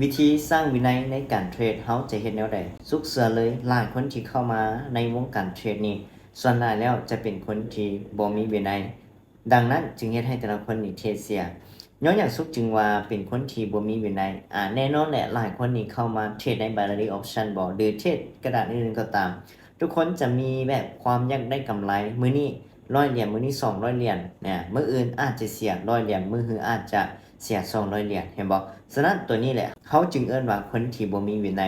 ວິທີສ້າງວິໄນໃນການເທຣດ ເຮົາຈະເຮັດແນວໃດ? ສຸກເຊື່ອເລີຍ, ຫຼາຍຄົນທີ່ເຂົ້າມາໃນວົງການເທຣດນີ້ ສ່ວນຫຼາຍແລ້ວຈະເປັນຄົນທີ່ບໍ່ມີວິໄນ. ດັ່ງນັ້ນຈຶ່ງເຮັດໃຫ້ແຕ່ລະຄົນນີ້ເທຣດເສຍ. ຍ້ອນຫຍັງສຸກຈຶ່ງວ່າເປັນຄົນທີ່ບໍ່ມີວິໄນ? ອາ ແນ່ນອນແຫຼະ, ຫຼາຍຄົນນີ້ເຂົ້າມາເທຣດໃນ binary option ບໍ ຫຼື ເທຣດກະດານອື່ນໆກໍຕາມ, ທຸກຄົນຈະມີແບບຄວາມຢາກໄດ້ກຳໄລ, ມື້ນີ້ຮ້ອຍຫຼຽນ, ມື້ນີ້ສອງຮ້ອຍຫຼຽນນະ, ມື້ອື່ນອາດຈະເສຍຮ້ອຍຫຼຽນ, ມື້ຮືອາດຈະເສຍສອງຮ້ອຍຫຼຽນ, ເຫັນບໍ່? ສະນັ້ນຕົວນີ້ແຫຼະ ເຮົາຈຶ່ງເອີ້ນວ່າຄົນທີ່ບໍ່ມີວິໄນ.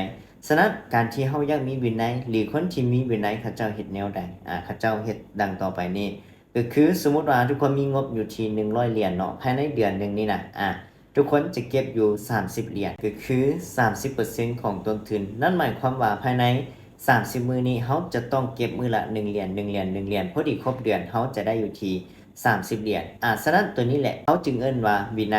ສະນັ້ນການທີ່ເຮົາຢາກມີວິໄນ ຫຼື ຄົນທີ່ມີວິໄນ ເຂົາເຈົ້າເຮັດແນວໃດ? ອາ ເຂົາເຈົ້າເຮັດດັ່ງຕໍ່ໄປນີ້. ກໍຄືສົມມຸດວ່າທຸກຄົນມີງົບຢູ່ທີ່ໜຶ່ງຮ້ອຍຫຼຽນເນາະ, ພາຍໃນເດືອນໜຶ່ງນີ້ນະ ອາ ທຸກຄົນຈະເກັບຢູ່ສາມສິບຫຼຽນ, ກໍຄືສາມສິບເປີເຊັນຂອງຕົ້ນທຶນ. ນັ້ນໝາຍຄວາມວ່າພາຍໃນສາມສິບມື້ນີ້ ເຮົາຈະຕ້ອງເກັບມື້ລະໜຶ່ງຫຼຽນ, ໜຶ່ງຫຼຽນ, ໜຶ່ງຫຼຽນ, ພໍດີຄົບເດືອນ ເຮົາຈະໄດ້ຢູ່ທີ່ສາມສິບຫຼຽນ. ອາ ສະນັ້ນຕົວນີ້ແຫຼະ ເຮົາຈຶ່ງເອີ້ນວ່າວິໄນ.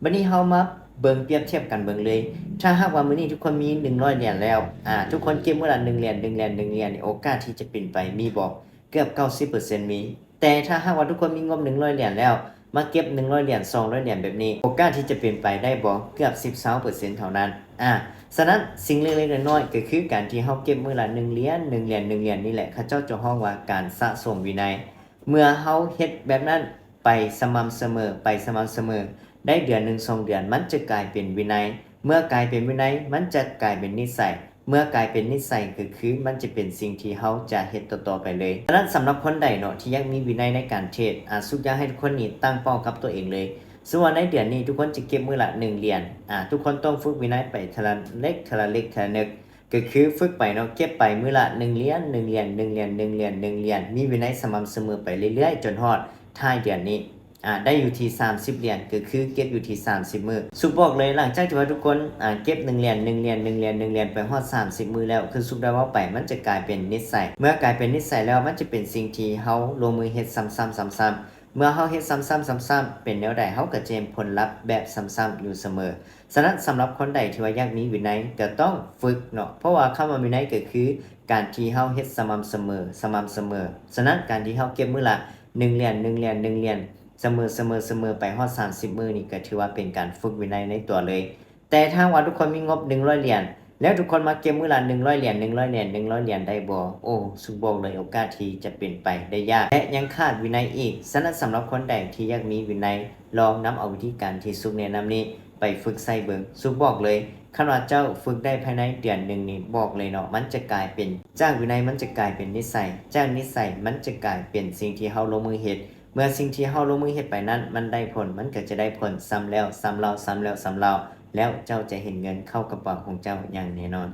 ບັດນີ້ເຮົາມາເບິ່ງປຽບທຽບກັນເບິ່ງເລີຍ. ຖ້າຫາກວ່າມື້ນີ້ທຸກຄົນມີໜຶ່ງຮ້ອຍຫຼຽນແລ້ວ, ອາ ທຸກຄົນເກັບມື້ລະໜຶ່ງຫຼຽນ, ໜຶ່ງຫຼຽນ, ໜຶ່ງຫຼຽນ, ໂອກາດທີ່ຈະເປັນໄປມີບໍ່? ເກືອບເກົ້າສິບເປີເຊັນມີ. ແຕ່ຖ້າຫາກວ່າທຸກຄົນມີງົບໜຶ່ງຮ້ອຍຫຼຽນແລ້ວ ມາເກັບໜຶ່ງຮ້ອຍຫຼຽນ, ສອງຮ້ອຍຫຼຽນແບບນີ້, ໂອກາດທີ່ຈະເປັນໄປໄດ້ບໍ່? ເກືອບສິບເກົ້າເປີເຊັນເທົ່ານັ້ນ. ອາ ສະນັ້ນສິ່ງເລັກໆນ້ອຍໆ ກໍຄືການທີ່ເຮົາເກັບມື້ລະໜຶ່ງຫຼຽນ, ໜຶ່ງຫຼຽນ, ໜຶ່ງຫຼຽນນີ້ແຫຼະ ເຂົາເຈົ້າຈະຮ້ອງວ່າການສະສົມວິໄນ. ເມື່ອເຮົາເຮັດແບບນັ້ນໄປສະໝ່ຳສະເໝີ, ໄປສະໝ່ຳສະເໝີ, ໄດ້ເດືອນໜຶ່ງສອງເດືອນ ມັນຈະກາຍເປັນວິໄນ. ເມື່ອກາຍເປັນວິໄນ ມັນຈະກາຍເປັນນິໄສ. ເມື່ອກາຍເປັນນິໄສ ກໍຄືມັນຈະເປັນສິ່ງທີ່ເຮົາຈະເຮັດຕໍ່ໆໄປເລີຍ. ສະນັ້ນສຳລັບຄົນໃດເນາະ ທີ່ຢາກມີວິໄນໃນການເທຣດ, ອາ ສຸກຢາກໃຫ້ທຸກຄົນນີ້ຕັ້ງເປົ້າກັບຕົວເອງເລີຍ. ສົມມຸດວ່າໃນເດືອນນີ້ທຸກຄົນຈະເກັບມື້ລະໜຶ່ງຫຼຽນ, ອາ ທຸກຄົນຕ້ອງຝຶກວິໄນໄປເທື່ອລະເລັກ, ເທື່ອລະເລັກ, ເທື່ອລະໜຶ່ງ. ກໍຄືຝຶກໄປເນາະ, ເກັບໄປມື້ລະໜຶ່ງຫຼຽນ, ໜຶ່ງຫຼຽນ, ໜຶ່ງຫຼຽນ, ໜຶ່ງຫຼຽນ, ໜຶ່ງຫຼຽນ, ມີວິໄນສະໝ່ຳສະເໝີໄປເລື້ອຍໆ ຈົນຮອດທ້າຍເດືອນນີ້. ອາ ໄດ້ຢູ່ທີ່ສາມສິບຫຼຽນ, ກໍຄືເກັບຢູ່ທີ່ສາມສິບມື້. ສຸກບອກເລີຍ, ຫຼັງຈາກທີ່ວ່າທຸກຄົນ ອາ ເກັບໜຶ່ງຫຼຽນ, ໜຶ່ງຫຼຽນ, ໜຶ່ງຫຼຽນ, ໜຶ່ງຫຼຽນ ໄປຮອດສາມສິບມື້ແລ້ວ, ຄືສຸກໄດ້ເວົ້າໄປ, ມັນຈະກາຍເປັນນິໄສ. ເມື່ອກາຍເປັນນິໄສແລ້ວ, ມັນຈະເປັນສິ່ງທີ່ເຮົາລົງມືເຮັດຊ້ຳໆ, ຊ້ຳໆ. ເມື່ອເຮົາເຮັດຊ້ຳໆ, ຊ້ຳໆ, ເປັນແນວໃດ ເຮົາກໍຈະເຫັນຜົນລັບແບບຊ້ຳໆຢູ່ສະເໝີ. ສະນັ້ນສຳລັບຄົນໃດທີ່ວ່າຢາກມີວິໄນ ກໍຕ້ອງຝຶກເນາະ, ເພາະວ່າຄຳວ່າວິໄນກໍຄືການທີ່ເຮົາເຮັດສະໝ່ຳສະເໝີ, ສະໝ່ຳສະເໝີ. ສະນັ້ນການທີ່ເຮົາເກັບມື້ລະໜຶ່ງຫຼຽນ, ໜຶ່ງຫຼຽນ, ໜຶ່ງຫຼຽນ, ສະເໝີ, ສະເໝີ, ສະເໝີໄປຮອດສາມສິບມື້ນີ້ ກໍຖືວ່າເປັນການຝຶກວິໄນໃນຕົວເລີຍ. ແຕ່ຖ້າຫາກວ່າທຸກຄົນມີງົບໜຶ່ງຮ້ອຍຫຼຽນ ແລ້ວທຸກຄົນມາເກັບມື້ລະໜຶ່ງຮ້ອຍຫຼຽນ, ໜຶ່ງຮ້ອຍຫຼຽນ, ໜຶ່ງຮ້ອຍຫຼຽນໄດ້ບໍ່? ໂອ້ ສຸກບອກເລີຍ, ໂອກາດທີ່ຈະເປັນໄປໄດ້ຍາກ ແລະ ຍັງຂາດວິໄນອີກ. ສະນັ້ນສຳລັບຄົນໃດທີ່ຢາກມີວິໄນ ລອງນຳເອົາວິທີການທີ່ສຸກແນະນຳນີ້ໄປຝຶກໃຊ້ເບິ່ງ. ສຸກບອກເລີຍ, ຄັນວ່າເຈົ້າຝຶກໄດ້ພາຍໃນເດືອນໜຶ່ງນີ້, ບອກເລີຍເນາະ, ມັນຈະກາຍເປັນ, ຈາກວິໄນມັນຈະກາຍເປັນນິໄສ, ຈາກນິໄສມັນຈະກາຍເປັນສິ່ງທີ່ເຮົາລົງມືເຮັດ. ເມື່ອສິ່ງທີ່ເຮົາລົງມືເຮັດໄປນັ້ນມັນໄດ້ຜົນ, ມັນກໍຈະໄດ້ຜົນຊ້ຳແລ້ວຊ້ຳເລົ່າ, ຊ້ຳແລ້ວຊ້ຳເລົ່າ, ແລ້ວເຈົ້າຈະເຫັນເງິນເຂົ້າກະເປົາຂອງເຈົ້າຢ່າງແນ່ນອນ.